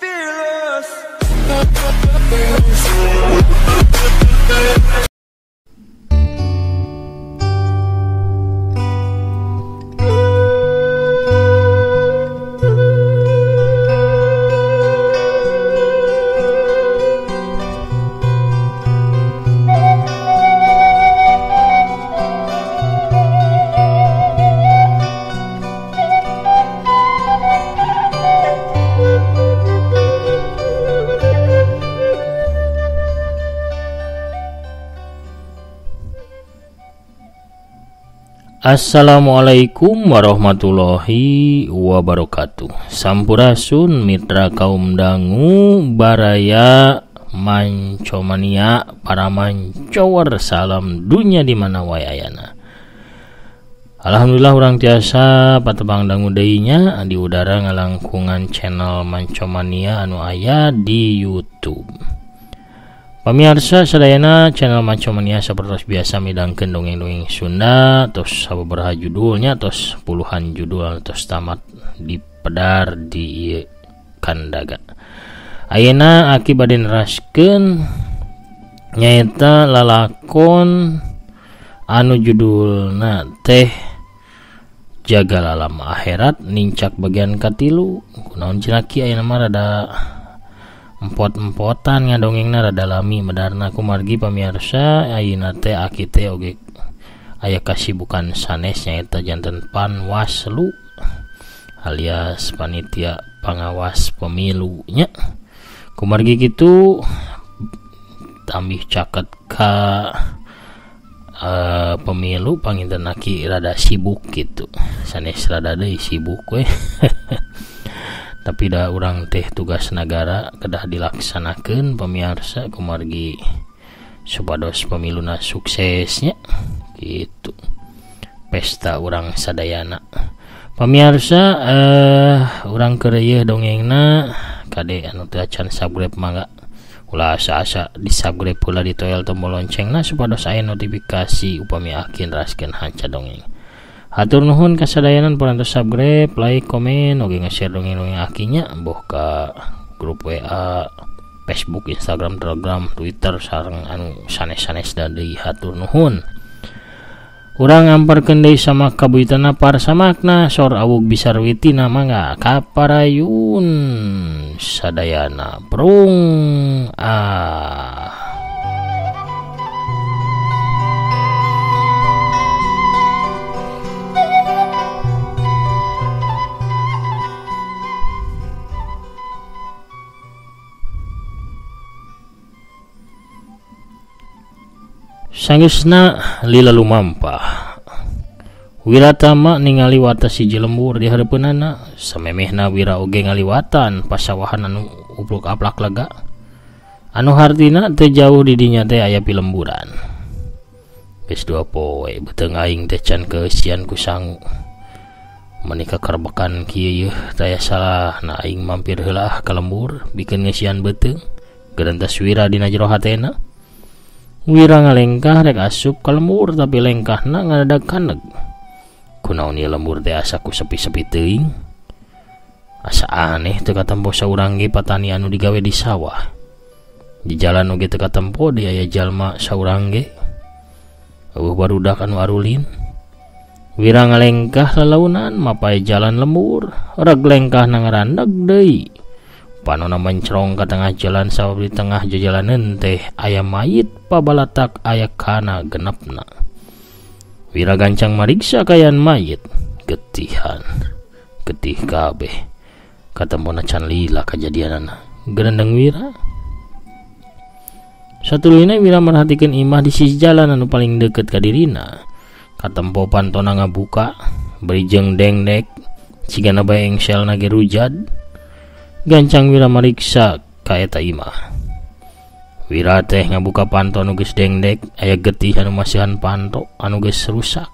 Fearless. Assalamualaikum warahmatullahi wabarakatuh. Sampurasun mitra kaum dangu baraya mancomania para mancower, salam dunia di mana wae ayana. Alhamdulillah urang tiasa patepang dangu deui nya di udara ngalangkungan channel Mancomania anu aya di YouTube. Pamirsa sadayana, channel Mancomania sapertos biasa midangkeun dongeng-dongeng Sunda tos sababaraha judulnya, tos puluhan judul tos tamat dipedar di ieu kandaga. Ayeuna aki bade neraskeun nyaeta lalakon anu judulna teh Jagal Alam Akhirat nincak bagian katilu. Kunaon cenah ki ayeuna mah rada empot-empotan ngadongengna rada lami medarna kumargi pamirsa ayeuna teh aki teh oge aya kasibukan sanes nyaeta janten Panwaslu alias panitia pangawas pemilu nya. Kumargi kitu tambih caket ka pemilu panginten aki rada sibuk gitu, sanes rada deui sibuk we. Tapi dah urang teh tugas negara kedah dilaksanakeun pemirsa kumargi supados pemiluna suksesnya gitu. Pesta urang sadayana. Pemirsa urang keur ieu dongengna kade anu teu acan subscribe mangga ulah asa-asa di subscribe heula ditoel tombol loncengna supados aya notifikasi upami aki neraskeun hanca dongeng. Hatur nuhun kasadayanan parantos subscribe, like, komen, oge nge-share dongeng-dongeng akinya boh ka grup WA, Facebook, Instagram, Telegram, Twitter sareng anu sanes-sanes deui. Hatur nuhun. Urang ngamparkeun deui sama kabuyutanna parsamakna sor awug bisarwitina mangga kaparayun sadayana prung ah. Sanggeusna lila lumampah Wiratama ningali watas hiji lembur di hareupeunana. Samemehna Wira oge ngaliwatan pasawahan anu upluk aplak lega anu hartina teu jauh di dinya teh aya pilemburan. Geus dua poe beuteung aing teh can keeusian ku sangu. Menika kerbekan kieu yeuh taya salah na aing mampir heula ka lembur bikeun ngeusian beuteung. Gerentas Wira dina jero hatena. Wira ngalengkah rek asup ka lembur tapi lengkahna ngadadag kaneg. Kunaon ieu lembur teh asa ku sepi-sepi teuing. Asa aneh teu katempo saurang ge patani anu digawe di sawah. Di jalan oge teu katempo deui aya jalma saurang ge. Eueuh barudak anu arulin. Wira ngalengkah lalaunan mapai jalan lembur, reg lengkahna ngarandag deui. Panona mencrong ka tengah jalan sabab di tengah jajalaneun teh aya mayit pabalatak aya kana genepna. Wira gancang mariksa kayan mayit, getihan, getih kabeh. Katempona can lila kajadianana. Gerendeng Wira. Satuluyna Wira merhatikeun imah di sisi jalan anu paling deukeut ka dirina. Katempo pantona ngabuka, beri jeung dengdek, cigana bae engselna ge rujad. Gancang Wira mariksa ka eta imah. Wira teh ngabuka panto anu geus dengdek, aya getih anu masihan panto anu geus rusak.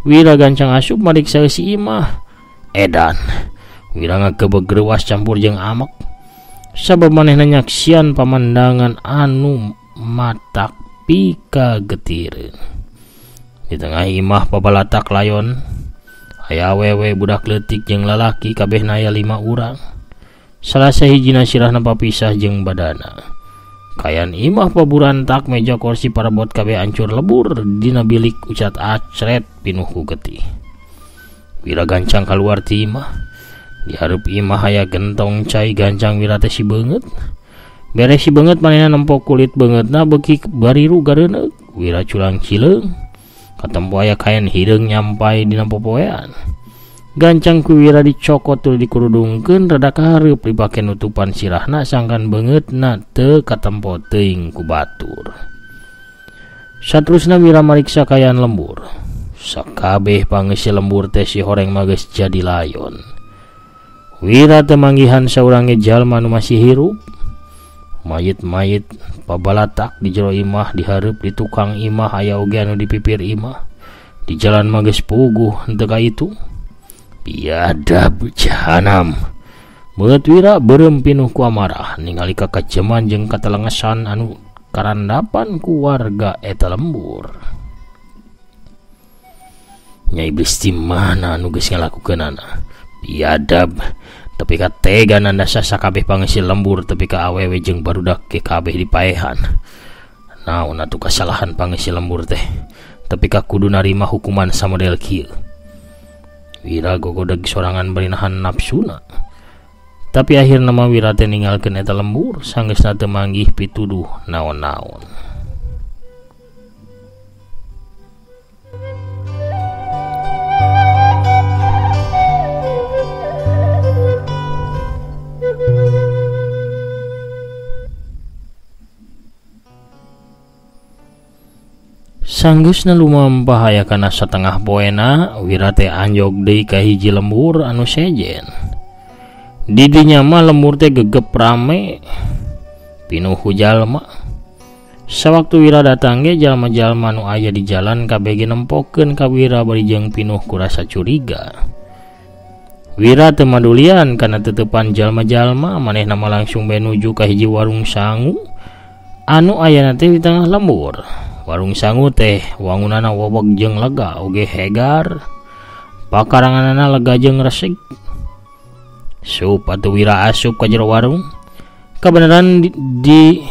Wira gancang asup mariksa si imah. Edan. Wira ngagebeg reuas campur jeung amek. Sabab manehna nyaksian pamandangan anu matak pikagetireun. Di tengah imah pabalatak layon aya awewe budak leutik jeung lalaki kabehna aya 5 urang. Salah sahijina sirahna papisah jeung badana. Kayan imah paburantak meja kursi parabot kabeh ancur lebur dina bilik ucat acret pinuh ku getih. Wira gancang kaluar ti imah. Di hareup imah aya gentong cai gancang Wira teh si beungeut. Beres si beungeut manehna nempo kulit beungeutna beuki bariru gareuneuk. Wira culang cileung. Katempo aya kain hideung nyampai dina popoean. Gancang ku Wira dicokot tuluy dikurudungkeun rada ka hareup dipake nutupan sirahna sangkan beungeutna teu katempo teuing ku batur. Saterusna Wira mariksa kaayaan lembur. Sakabeh pangeusi lembur teh si horeng mah geus jadi layon. Wira teu manggihan saurang ge jalma nu masih hirup. Mayit-mayit pabalatak di jero imah di hareup di tukang imah aya oge anu di pipir imah. Di jalan mah geus puguh henteu ka itu. Biadab jahanam. Beungeut Wira beureum pinuh ku amarah ningali kakajeman jeung katelengesan anu karandapan ku warga eta lembur. Nya iblis di mana anu geus ngalakukeunana? Biadab tepi ka tega nanda sakabeh pangeusi lembur tepi ka awewe jeung barudak ge kabeh dipaehan. Naon atuh kasalahan pangeusi lembur teh tepi ka kudu narima hukuman samodel kieu. Wira gogodeg sorangan bari nahan nafsuna. Tapi akhirna mah Wira teh ninggalkeun eta lembur sanggeusna teu manggih pituduh naon-naon. Sanggeusna lumampah aya kana satengah poena, Wira teh anjog deui ka hiji lembur anu sejen. Di dinya mah lembur teh gegep rame, pinuh ku jalma. Sawaktu Wira datang ge jalma-jalma nu aya di jalan kabeh ge nempokeun ka Wira bari jeung pinuh ku rasa curiga. Wira teu madulian kana tetepan jalma-jalma, manehna mah langsung bae nuju ka hiji warung sangu anu ayana teh di tengah lembur. Warung sangu teh wangunana wowog jeung lega oge hegar. Pakaranganana lega jeung resik. Sup atuh Wira asup ka jero warung. Kabeneran di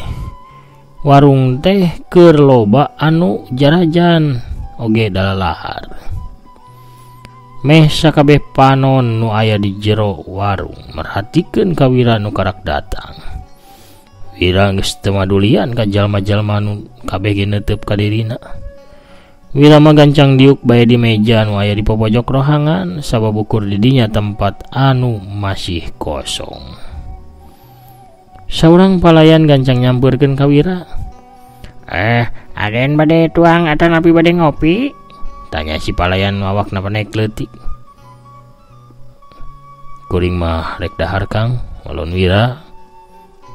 warung teh keur loba anu jarajan oge dalalahar. Meh sakabeh panon nu aya di jero warung merhatikeun ka Wira nu karak datang. Wira geus teu madulian ka jalma-jalma nu kabeh ge neuteub ka dirina. Wira mah gancang diuk bae di meja nu aya di popojok rohangan sabab ukur di dinya tempat anu masih kosong. Saurang palayan gancang nyampeurkeun ka Wira. Aden bade tuang atanapi bade ngopi? Tanya si palayan nu awakna panek leutik. Kuring mah rek dahar Kang, walon Wira.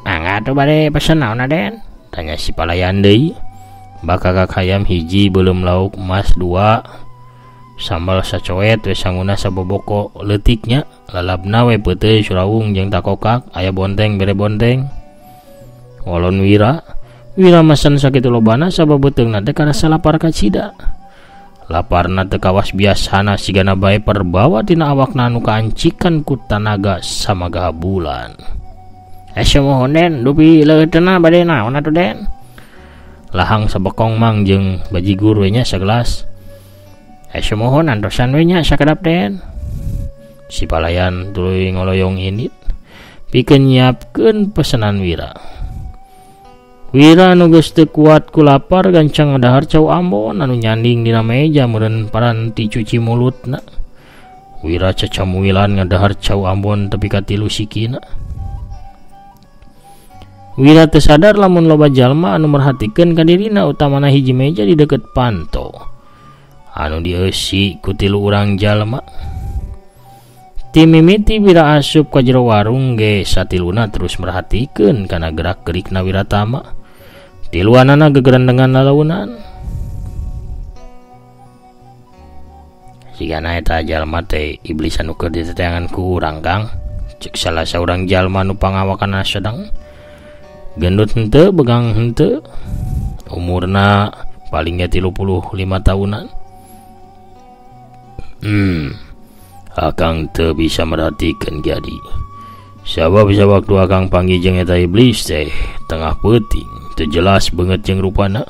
Mangga atuh bade pesen naon Aden? Tanya si palayan deui. Bakakak hayam hiji, beuleum lauk emas 2, sambal sacoet we sanguna saboboko leutiknya, lalabna we peuteuy surawung jeung takokak, aya bonteng bere bonteng. Walon Wira, Wira mesen sakitu lobana sabab beuteungna teh karasa lapar kacida. Laparna teu kawas biasana sigana bae perbawa tina awakna anu kaancikan ku tanaga samaga bulan. Sumuhun Den, dupi leuteuna bade naon atuh Den? Lahang sabekong mang jeung bajigur we nya sagelas. Sumuhun antosan we nya sakedap Den. Si palayan tuluy ngoloyong indit pikeun nyiapkeun pesenan Wira. Wira nu geus teu kuat ku lapar gancang ngadahar cau ambon anu nyanding dina meja meureun paranti cuci mulutna. Wira cacamuilan ngadahar cau ambon tepi ka 3 sikina. Wira teu sadar lamun loba jalma anu merhatikeun ka dirina utamana hiji meja di deukeut panto anu dieusi ku 3 urang jalma. Ti mimiti Wira asup ka jero warung ge satiluna terus merhatikeun kana gerak-gerikna Wiratama. Tiluanana gegerendengan lalaunan. Sigana eta jalma teh iblis anu keur diteteangan ku urang Kang, cek salah saurang jalma nu pangawakanna sedang. Gendut henteu, begang henteu, umurna palingnya 35 tahunan. Akang teu bisa merhatikan jadi. Sabab sawaktu akang panggih jeung eta iblis teh tengah peuting teu jelas beungeut jeung rupana.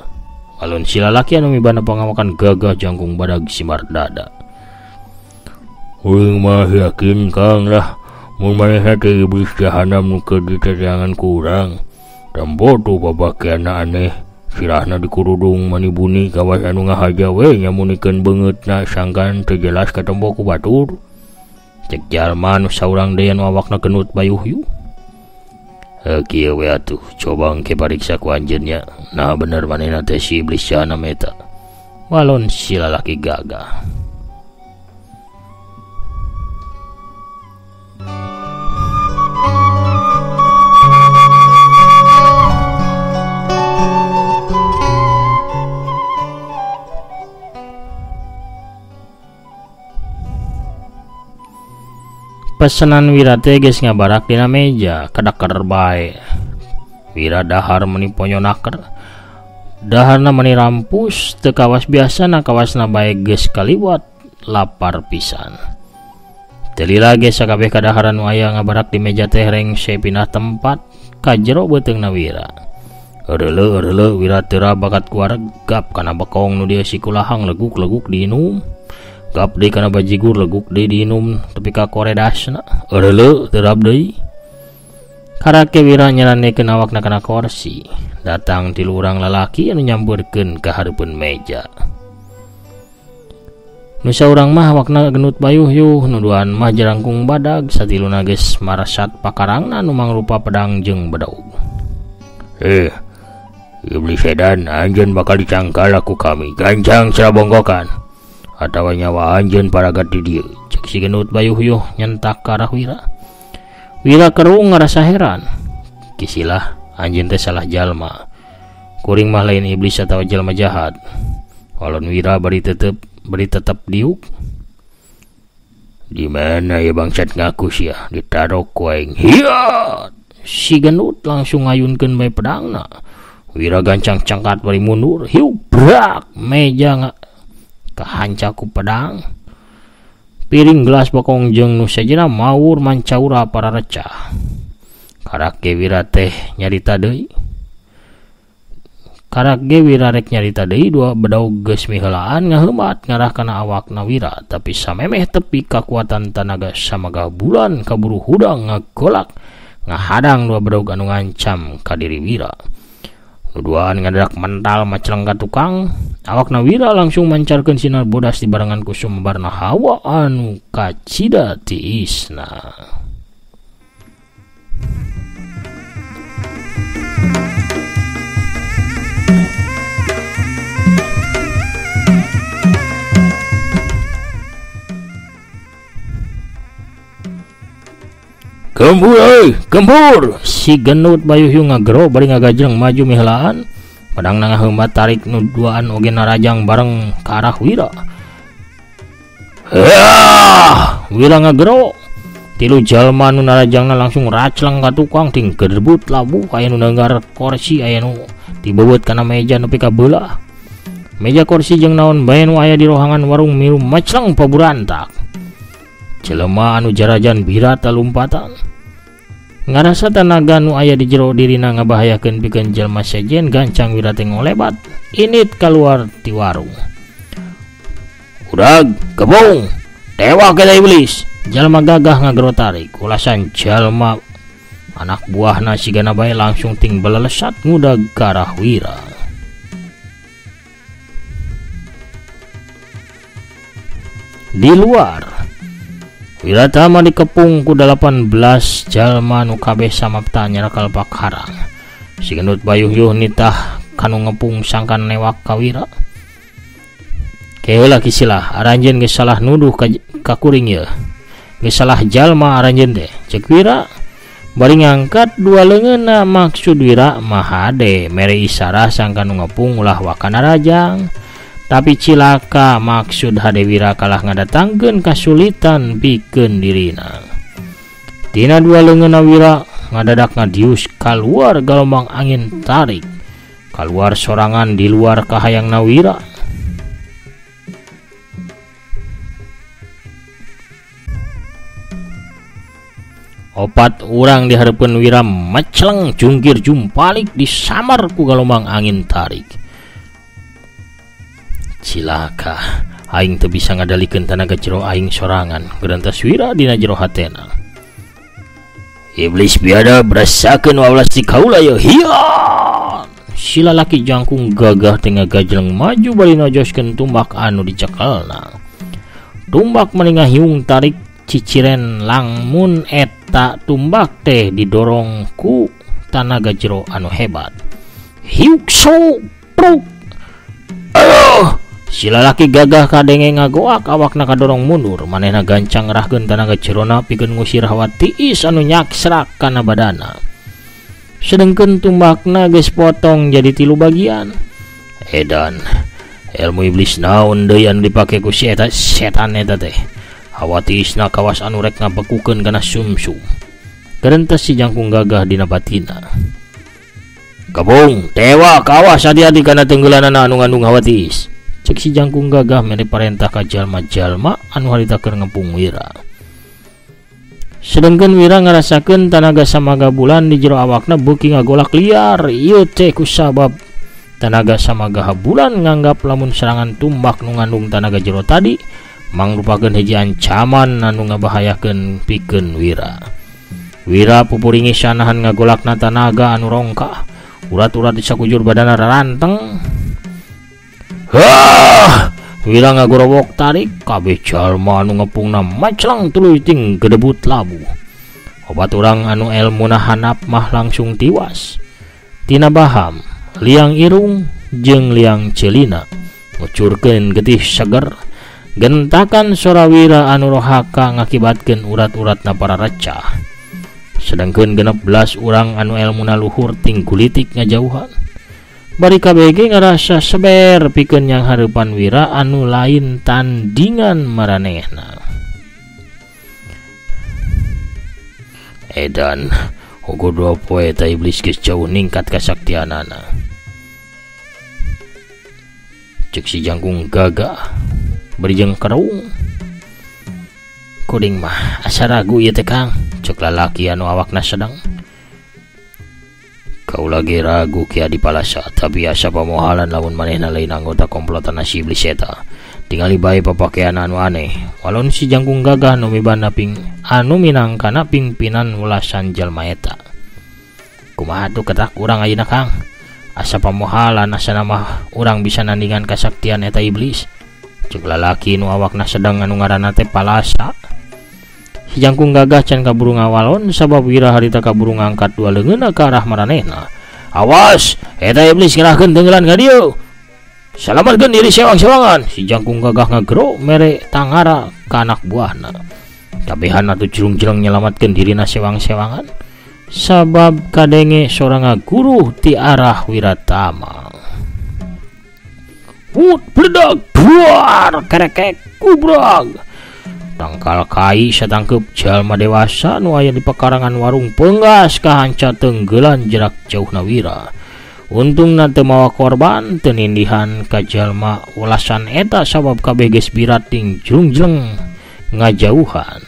Alun si lalaki anu mibanda pangawakan gagah jangkung badag simar dada. Uing mah yakin Kang lah mun manehna teh iblis jahanam nu keur diterangan ku urang. Tempo tuh babakeanna aneh, sirahna dikurudung manibuni kawas anu ngahaja we nyamunikeun beungeutna sangkan teu jelas katempo ku batur. Cek jalma nu saurang deui anu awakna genut bayuhyu. Heuh kieu we atuh, coba engke pariksa ku anjeun nya. Nah bener manehna teh si iblis jahanam eta. Walon si lalaki gagah. Pesenan Wira teh geus ngabarak dina meja kadaker bae. Wira dahar meni ponyonaker. Daharna meni rampus teu kawas biasana kawasna bae geus kaliwat lapar pisan. Teu lila ge sakabeh kadaharan nu aya ngabarak di meja teh rengse pindah tempat ka jero beuteungna Wira. Eureuleuh Wira teu bakat kuareg gap kana bekong nu dieusi ku lahang leguk-leguk diinum. Gap deui kana bajigur leguk deui diinum tepi ka koredasna. Eureuleuh terap deui. Karake Wira nyarandekeun awakna kana korsi. Datang tilu urang lalaki anu nyampeurkeun ka hareupeun meja. Nu saurang mah awakna genut bayuhyuh, nu duaan mah jarangkung badag, satiluna geus marasat pakarangna nu mangrupa pedang jeung bedog. Iblis sedan anjeun bakal dicangkal ku kami. Gancang sarabongkokan. Atawa nyawa anjeun paragat di dieu. Cek si genut bayuhyuh nyentak ka arah Wira. Wira kerung ngarasa heran. Kisilah anjeun teh salah jalma. Kuring mah lain iblis atawa jalma jahat. Walon Wira bari tetep diuk. Di mana ya bangsat ngaku sia ditarok ku aing. Hiat! Si genut langsung ngayunkeun bae pedangna. Wira gancang cangkat bari mundur. Hiu brak meja kahanca ku pedang. Piring gelas bokong jeung nu sejenna mawur mancaura para recah. Karake Wira teh nyarita deui. Karake Wira rek nyarita deui dua bedog geus miheulaan ngaheumat ngarah kana awakna Wira, tapi samemeh tepi kakuatan tanaga samaga bulan kaburu hudang ngagolak ngahadang dua bedog anu ngancam ka diri Wira. Duaan ngadadak mental maceleng ka tukang, awakna Wira langsung mancarkeun sinar bodas di barengan ku sumebarna hawa anu kacida tiisna. Gembur euy, gembur. Si genut bayuhyung ngagero bari ngagajreng maju miheulaan. Pedangna ngaheumat tarik nu duaan oge narajang bareng ka arah Wira. Hah, Wira ngagero. Tilu jalma nu narajangna langsung racleng ka tukang ting gerbut labuh aya nu nenggar korsi aya nu dibeubeut kana meja nepi ka beulah. Meja korsi jeung naon bae nu aya di rohangan warung milu macleng paburantak. Jelema anu jarajan bira talumpatan. Ngarasa tanaga nu aya di jero dirina ngabahayakeun pikeun jelema sejen gancang Wira teh ngolebat init kaluar ti warung. Udag kebong tewak eta iblis. Jalma gagah ngagero tarik ulasan jalma anak buahna sigana bae langsung ting belelesat ngudag ka arah Wira. Di luar Wiratama dikepung ku 18 jalma nu kabeh samapta nyarakal pakarang. Si gendut bayuhyuh nitah kanu ngepung sangkan newak ka Wira. Keheula kisilah aranjeun geus salah nuduh ka kuring ieu. Geus salah jalma aranjeun teh. Cek Wira bari ngangkat dua leungeunna maksud Wira mah hade mere isarah sangkan nu ngepung ulah wakana rajang. Tapi cilaka maksud hade Wira kalah ngadatangkeun kasulitan pikeun dirina. Tina dua leungeunna Wira ngadadak ngadius kaluar galombang angin tarik. Kaluar sorangan di luar kahayangna Wira. Opat urang di hareupeun Wira meceleng jungkir jumpalik disamar ku galombang angin tarik. Cilaka, aing teu bisa ngadalikeun tanaga jero aing sorangan, gerentas Wira dina jero hatena. Iblis biadab rasakeun wawalas di kaula ye hian. Si lalaki jangkung gagah teh ngagajleng maju bari nojoskeun tumbak anu dicekelna. Tumbak mani ngahiung tarik ciciren langmun eta tumbak teh didorong ku tanaga jero anu hebat. Hiuk so pruk. Aduh, si lalaki gagah kadenge ngagoak awakna kadorong mundur, manehna gancang ngerahkeun tanaga jerona pikeun ngusir hawa tiis anu nyaksrak kana badana. Sedengkeun tumbakna geus potong jadi 3 bagian. Edan, ilmu iblis naon deui anu dipake ku si eta setan eta teh. Hawa tiisna kawas anu rek ngabekukeun kana sumsum. Gerentes si jangkung gagah dina batina. Kabung, tewa kawas hati-hati kana tenggelanana anu ngandung hawa tiis. Cek si jangkung gagah mere parentah ka jalma-jalma anu harita keur ngepung Wira. Sedengkeun Wira ngarasakeun tanaga samaga bulan di jero awakna beuki ngagolak liar. Ieu teh kusabab tanaga samaga bulan nganggap lamun serangan tumbak nu ngandung tanaga jero tadi mangrupakeun hiji ancaman anu ngabahayakeun pikeun Wira. Wira pupuringi sanahan ngagolakna tanaga anu rongkah. Urat-urat di sakujur badana raranteng. Hah! Wira ngagorowok tarik kabeh jalma anu ngepungna maclang tuluy ting gedebut labu. Obat urang anu elmuna hanap mah langsung tiwas. Tina baham, liang irung jeung liang celina ngucurkeun getih seger. Gentakan sora Wira anu rohaka ngakibatkeun urat-uratna para recah. Sedangkeun 16 urang anu elmuna luhur ting kulitik ngajauhan. Bari KBG ngarasa seber pikeun yang hareupan Wira anu lain tandingan maranehna. Edan, ogo 2 poe eta iblis geus jauh ningkat kasaktianana. Cek si jangkung gagah bari jeung kerung. Kuring mah asa ragu ieu teh Kang, cek lalaki anu awakna sedang. Kau lagi ragu Ki Adi Palasa, tapi asa pamohalan lamun manehna lain anggota komplotan si iblis eta. Tingali bae papakean anu aneh. Walon si jangkung gagah nu mibana ping anu minangkana pingpinan welasan jalma eta. Kumaha tuh ketak urang ayeuna Kang? Asa pamohalan asana mah urang bisa nandingan kasaktian eta iblis. Cek lalaki nu awakna sedang anu ngaranna teh Palasa. Si jangkung gagah can kaburu ngawalon sabab Wira harita kaburu ngangkat dua leungeunna ka arah maranehna. Awas, eta iblis ngerahkeun tenggelan ka dieu. Salamatkeun diri sewang-sewangan. Si jangkung gagah ngagero mere tangara ka anak buahna. Kabehan atuh jelung-jeleng nyelamatkeun dirina sewang-sewangan sabab kadenge sora ngaguruh ti arah Wiratama. Wut bledag buar kerekek kubrag. Tangkal kai satangkeup jalma dewasa nu aya di pekarangan warung penggas kahanca tenggelan jarak jauhna Wira. Untungna teu mawa korban teu nindihan ka jalma welasan eta sabab kabeh geus birat ting jlungjleng ngajauhan.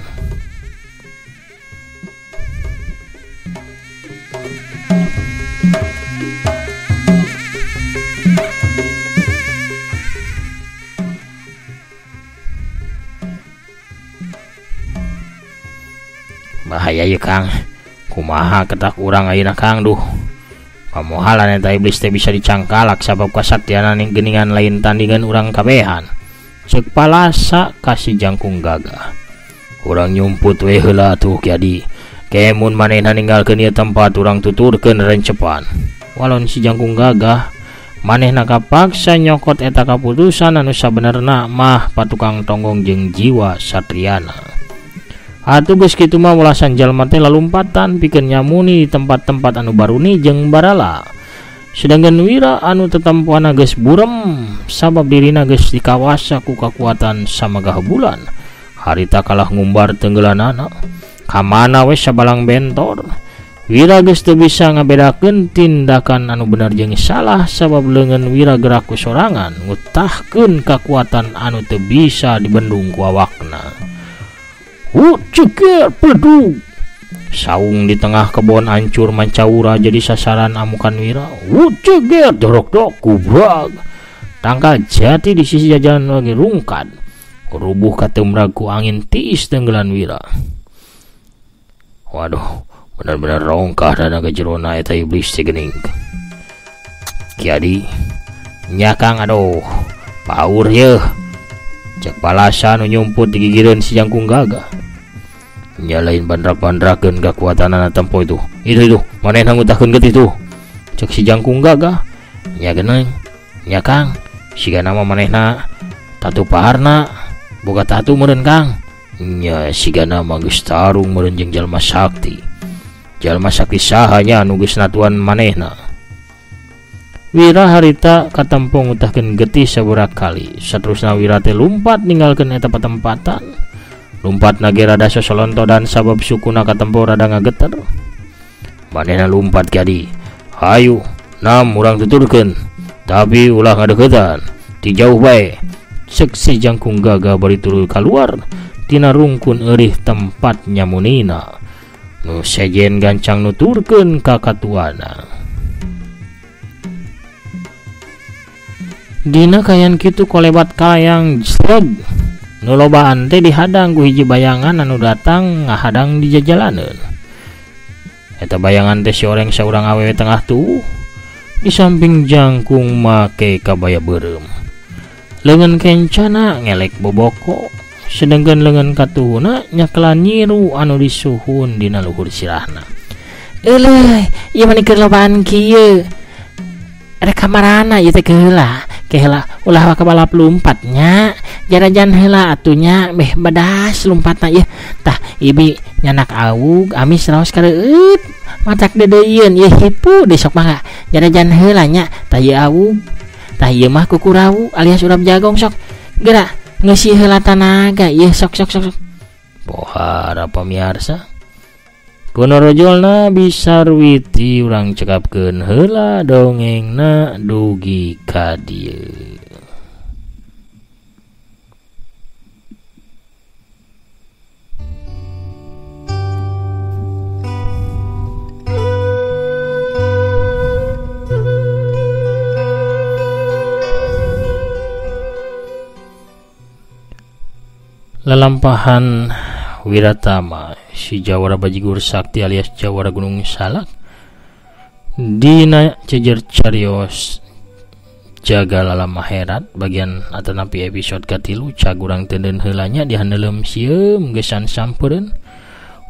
Bahaya ye Kang, kumaha ketak urang ayeuna Kang duh. Pamohalan eta iblis teh bisa dicangkalak sabab kasaktianana geuningan lain tandingan urang kabehan. Cek Palasa ka si jangkung gagah. Urang nyumput we heula atuh Ki Adi. Kemun manehna ninggalkeun ieu tempat urang tuturkeun rencepan. Walon si jangkung gagah manehna kapaksa nyokot eta kaputusan anu sabenerna mah patukang tonggong jeung jiwa satriana. Atuh geus kitu mah welasan jalma teh lalumpatan pikeun nyamuni di tempat-tempat anu baruni jeung barala. Sedangkan Wira anu tetempohana geus burem sabab dirina geus dikawasa ku kakuatan samagah bulan. Harita kalah ngumbar tenggelanana. Kamana we sabalang bentor. Wira geus teu bisa ngabedakeun tindakan anu bener jeung salah sabab leungeun Wira gerak ku sorangan ngutahkeun kakuatan anu teu bisa dibendung ku awakna. Wut cekir peledug. Saung di tengah kebon hancur mancaura jadi sasaran amukan Wira. Wuceger dorok-dok kubrag. Tangkal jati di sisi jajaran lagi rungkad. Rubuh katemrag ku angin tiis tenggelan Wira. Waduh, benar-benar rongkah dana kejerona eta iblis teh geuning. Kiadi nya Kang, aduh, paur yeuh. Cek palasa nu nyumput digigireun si jangkung gagah. Nya lain bandrak-bandrakeun kakuatanana tempo itu. Itu manehna ngutahkeun getih tuh. Cek si jangkung gagah. Nya geuning, nya Kang, sigana mah manehna tatu paharna boga tatu meureun Kang. Nya sigana mah geus tarung meureun jeung jalma sakti. Jalma sakti saha nya anu geus natuan manehna. Wira harita katempo ngutahkeun getih sabaraha kali. Saterusna Wira teh lumpat ninggalkeun eta patempatan. Lumpat nage rada sosolontodan sabab sukuna katempo rada ngageter. Manehna lumpat kiadi. Hayu, nam urang tuturkeun. Tapi ulah ngadeuketan, ti jauh bae. Cek si jangkung gagah bari tuluy kaluar tina rungkun eurih tempat nyamunina. Nu sejen gancang nuturkeun ka katuana. Dina kayan kitu kolebat kalayang jleg. Nu lobaan teh dihadang ku hiji bayangan anu datang ngahadang di jajalaneun. Eta bayangan teh si oreng saurang awewe tengah tuh di samping jangkung make kabaya beureum. Leungeun kencana ngelek boboko, sedengkeun leungeun katuhuna nyakelan nyiru anu disuhun dina luhur sirahna. Euleuh, ieu mah keur lobaan kieu. Rek kamarana ieu teh keheula. Keheula ulah waka balap lumpatnya, jarajan heula atunya beh badas lumpatna ieu. Tah ibi nyanak awug amis raos kareueut matak deudeuieun ieu hipu deui sok mangga jarajan heula nya. Tah ieu awug, tah ieu mah kukurawu alias urap jagong sok geura ngeusi heula tanaga ieu sok sok sok. Pohara pamiarsa. Kuno rojolna bisarwiti urang cekapkeun heula dongengna dugi ka dieu. Lalampahan Wiratama si Jawara Bajigur Sakti alias Jawara Gunung Salak dina cejer carios jaga lalam akhirat bagian atanapi episode katilu cagurang tenden heulanya dihandelem sieum gesan sampereun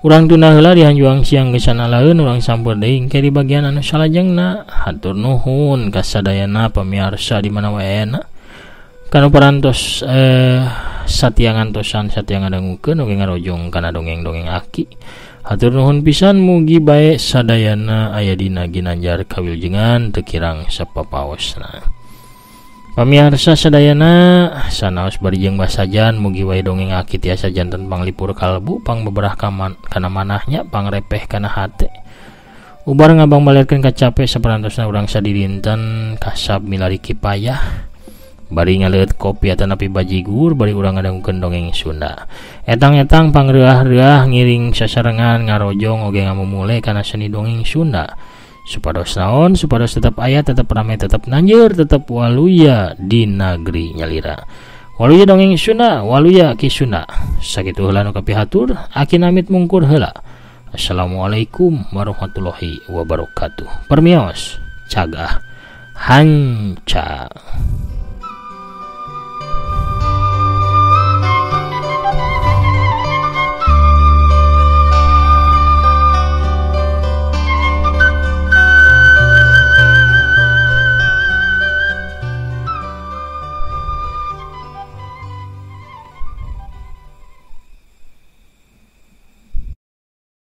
urang tunda heula dihanjuang siang gesan alaeun urang samper deui engke di bagian anu salajengna. Hatur nuhun kasadayana pamiarsa di mana wae aya kanu parantos satia ngantosan satia ngadangukeun oge ngarojong kana dongeng-dongeng aki. Hatur nuhun pisan mugi bae sadayana aya dina ginanjar kawilujengan teu kirang sapapaosna. Pamiarsa sadayana sanaos bari jeung basajan mugi wae dongeng aki tiasa janten panglipur kalbu pangbeberah kana manahnya pangrepeh kana hate. Ubar ngabang balirkeun kacape saperantosna urang sadidinten kasab milari kipayah. Bari ngaleut kopi atanapi bajigur bari urang ngadangukeun dongeng Sunda. Etang-etang pangreuah-reuah ngiring sasarengan ngarojong oge ngamumule kana seni dongeng Sunda. Supados naon, supados tetep aya, tetep rame, tetep nanjeur, tetep waluya di nagri nyalira. Waluya dongeng Sunda, waluya Ki Sunda. Sakitu heula nu kapihatur, aki namit mungkur heula. Assalamualaikum warahmatullahi wabarakatuh. Permios, cagah, hanca.